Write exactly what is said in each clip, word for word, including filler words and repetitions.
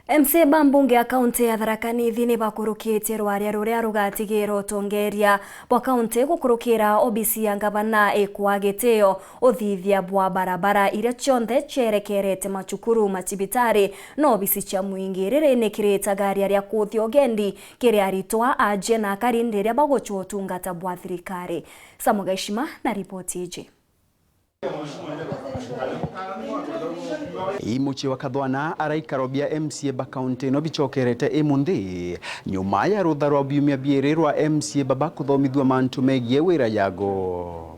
M C A ba mbunge ya kaunti ya Tharaka Nithi ni bakurukitie rwaria ruria rugatigira utongeria bwa kaunti gukurukira obisi ya ngavana ikwa gitio, uthithia bwa barabara iria cionthe cierekerete macukuru, macibitari na obisi cia mwingi. Riri ni kiritaga ria kuthia ugendi kiri aritwa, aajie na akari riria bagucwa utungata bwa thirikari. Samuel Gaishima na ripoti iji. I mucii wa Kathwana, araikaro bia M C A ba kaunti ino bicokerete imunthi, nyuma ya rutha rwa biumia biiri rwa M C A baba kuthomithua mantu megie wira yago.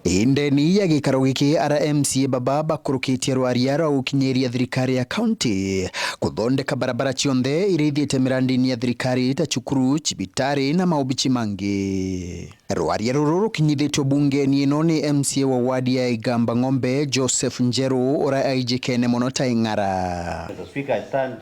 I ndeni ya gikaro giki, ara M C A baba bakurukitie rwaria rwa gukinyiria thirikari ya kaunti kuthondeka barabara cionthe iria ithiite mirandini ya thirikari ta cukuru, cibitari na maobici mangi. Rwaria ruru rukinyithitue bungeni ino ni M C A wa wadi ya Igamba Ng'ombe, Joseph Njeru, uria aijikene mono ta Ing'ara. Mister Speaker, I stand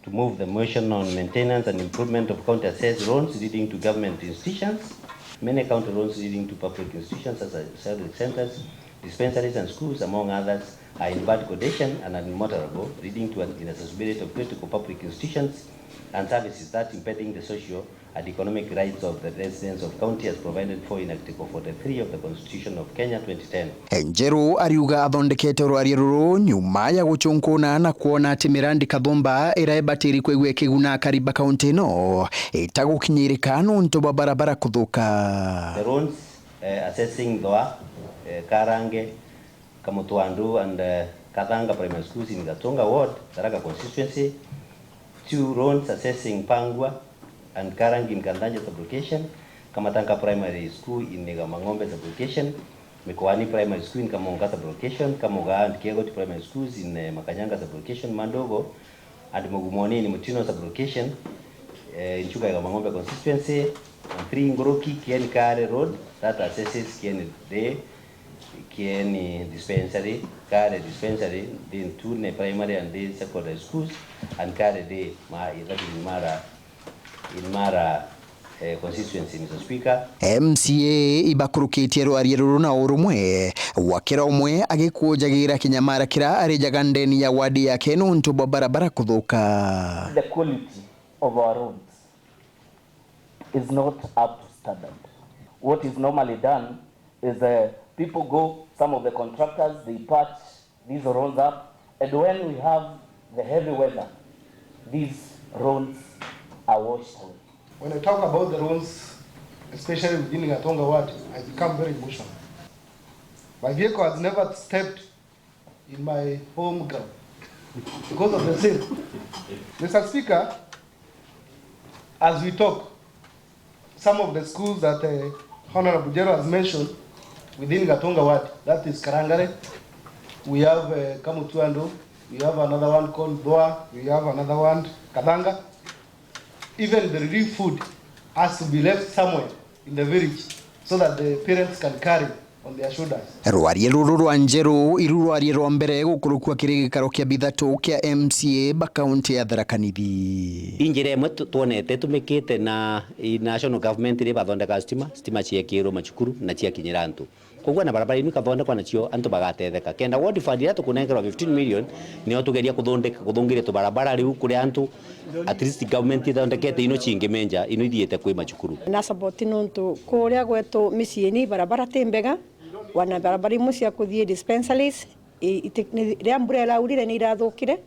to move the motion on maintenance and improvement of county assessed roads leading to government institutions, many county roads leading to public institutions such as service centers, dispensaries and schools, among others, are in bad condition and unmotorable, leading to an inaccessibility of critical public institutions and services that impeding the social and economic rights of the residents of county as provided for in Article forty-three of the Constitution of Kenya twenty ten. Njeru ariuga athondekete rwaria ruru nyuma ya gucunkuna na kwona ati mirandi kathumba iria ibatiri kwigua ikiguna akari ba kaunti ino itagukinyirika nontu bwa barabara kuthuka. The roads, eh, accessing Thwa, eh, Karange, Kamutwandu and, eh, Kathanga Primary Schools in Gatunga Ward, Tharaka Constituency, two roads accessing Pangua and Karangi in Kanthanja Sub-location, Kamatanga Primary School in Igamba Ng'ombe Sub-location, Mikoani Primary School in Kamonga Sub-location, Kamoga and Kiegoti Primary Schools in, eh, Makanyanga Sub-location, Mandogo and Mugumoni in Mutino Sub-location, eh, in Chuka Igamba Ng'ombe Constituency, and three Nguruki, Kieni Kare Road, that accesses Kieni Day, Kieni Dispensary, Kare Dispensary, then two ne primary and then secondary schools, and Kare Day, ma, that is in Mara, in Mara, eh, constituency, Mister Speaker. M C A ibakurukitie rwaria ruru na urumwe, wa kira umwe agikujagira kinyamara kira arijaga ndeni ya wadi yake nontu bwa barabara kuthuka. The quality of our roads is not up to standard. What is normally done is, uh, people go, some of the contractors, they patch these roads up, and when we have the heavy weather, these roads are washed away. When I talk about the roads, especially within Gatunga ward, I become very emotional. My vehicle has never stepped in my home ground because of the same. Mister Speaker, as we talk, some of the schools that, uh, Honorable Jero has mentioned within Gatunga ward, that is Karangare, we have, uh, Kamutuando, we have another one called Dhoa, we have another one, Kathanga. Even the relief food has to be left somewhere in the village so that the parents can carry on their shoulders. Rwaria ruru rwa Njeru iru rwaria rwa mbere gukurukua kiri gikaro kia bithatu kia M C A ba kaunti ya Tharaka Nithi. I njira imwe tu-, twonete itumikite na i national government iri bathondeka stima, stima ciekirwe macukuru na ciakinyira antu. Koguo na barabara inu ikathondekwa nacio antu bagatetheka. Kenda ward fund iria tukunenkerwa fifteen million, nio tugeria kuthondeka, kuthungiria tubarabara riu kuri antu, at least government ithondekete ino cingi menja, ino ithiite kwi macukuru. Na support nontu kuria gwetu miciini barabara ti mbega, wana barabara imwe cia kuthii dispensaries, i-, iti-, ni-, riria mbura iraurire ni irathukire.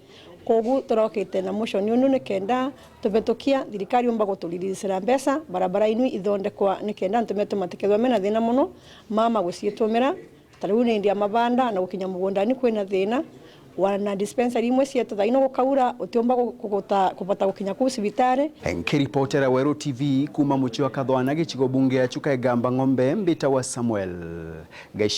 Koguo turokite na motion unu nikenda tubitukia thirikari yumba guturiricira mbeca, barabara inu ithondekwa nikenda antu betu matikethwa mena thina muno, mama guciitumira. Ta riu ni indi ya mabanda na gukinya mugundani kwina thina, wana dispensary imwe cietu thaa ino gukaura utiumba gu-, kuguta-, kubota gukinya kuu cibitari. Nkiripotera Weru T V kuma mucii wa Kathwana, gicigo bunge ya Chuka Igamba Ng'ombe, mbitawa Samuel Gaishima.